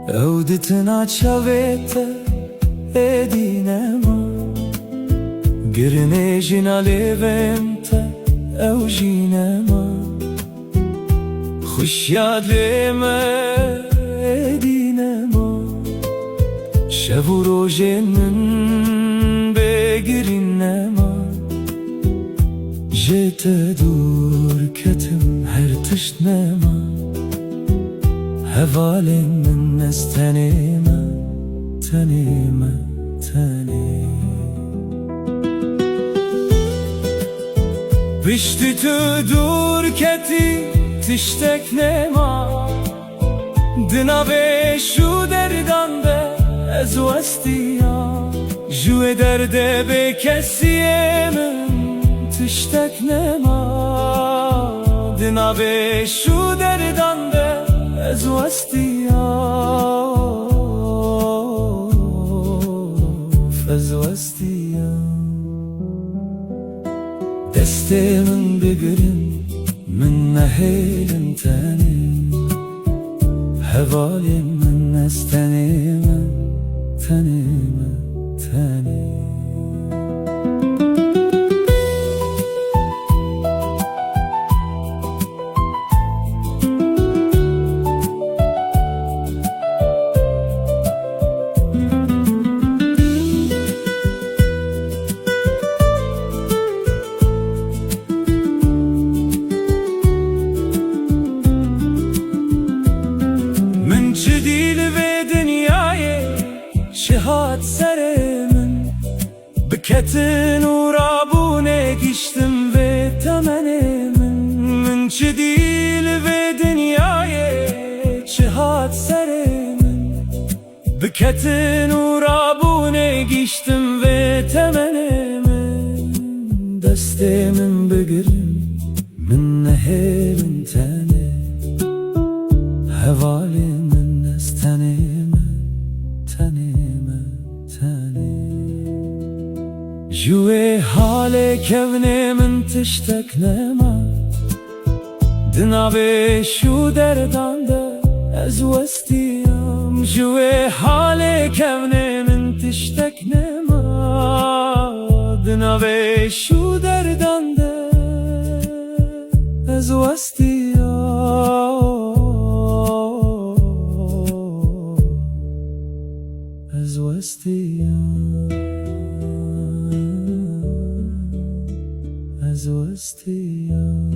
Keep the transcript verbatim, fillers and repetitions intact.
Ew ditina çavê te êdî nema, girinê jina lêvên te ew jî nema. Xweşiya dilê me êdî nema, şev û rojên min bêgirîn nema. Ji te dûr ketim, her tişt nema. Hevalên min, ez tenê me, tenê me, tenê. Piştî tu dûr ketî, tiştek nema. Di navê şû derdan de ez westiyam. Ji wê derdê bêkesiyê min tiştek nema. Di navê şû derdan de ez westiyam, ez westiyam. Destê min bigirin, min nehêlin tenê. Hevalên min, ez tenê me, tenê me, tenê. Min çi dî li vê dinyayê, çi hat serê min. Bi ketin û rabûnê giştim vê temenê min. Min çi dî li vê dinyayê, çi hat serê min. Bi ketin û rabûnê giştim vê temenê min. Destê min bigirin, min nehêlin tenê. Hevalê min, ez tenê me, tenê me, tenê. Ji wê halê kevnê min tiştek nema. Di navê şû derdan de ez westiyam. Ji wê halê kevnê min tiştek nema. Di navê şû derdan de ez westiyam, ez westiyam, ez westiyam.